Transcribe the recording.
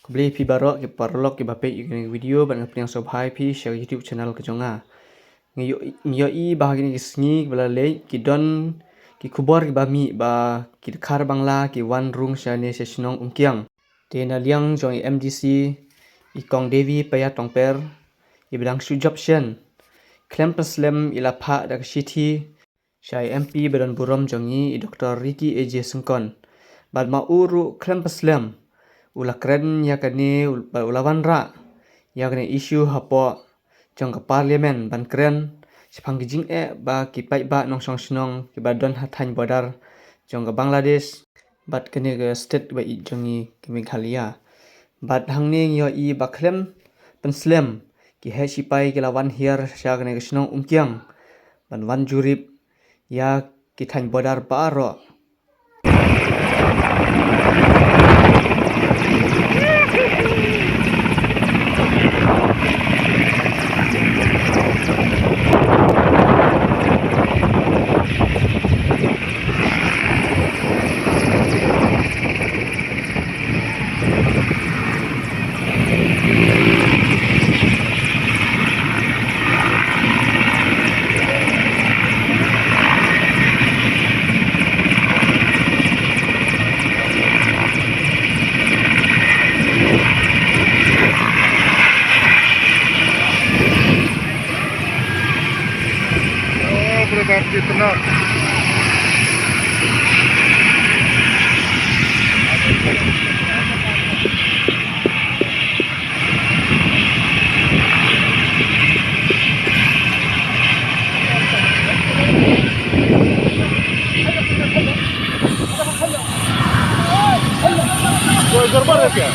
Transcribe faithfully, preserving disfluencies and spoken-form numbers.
Khublei phi baroh ki paralok kiba peit ïa kane ka video bad nga pdiang sngewbha ïa phi sha ka YouTube channel ka jong nga. Ngi ïoh, ngi ïohi ba ha kine ki sngi kiba la leit ki don ki khubor kiba mih ba ki dkhar Bangla ki wan rung shane sha shnong Umkiang. Te na liang jong i MDC, i Kong Devi Paya Tongper, iba dang shu jop shen, khlem pynslem i la phah da ka shithi sha i MP ba don burom jong ngi, i Doctor Ricky A J Syngkon. Bad ma u ruh khlem pynslem u la kren ïa kane, u, bad u la wanrah ïa kane issue hapoh jong ka Parliament ban kren shaphang ki jingeh ba ki paidbah nongshong shnong kiba don ha thaiñ border jong ka Bangladesh bad kane ka state ba ïeit jong ngi ka Meghalaya. Bad hangne ngi ïohi ba khlem pynslem ki heh shipai ki la wan hiar sha kane ka shnong Umkiang ban wan jurip ïa ki thaiñ border baroh. Oh, berapa kita nak? Kau gambar ya, Pia?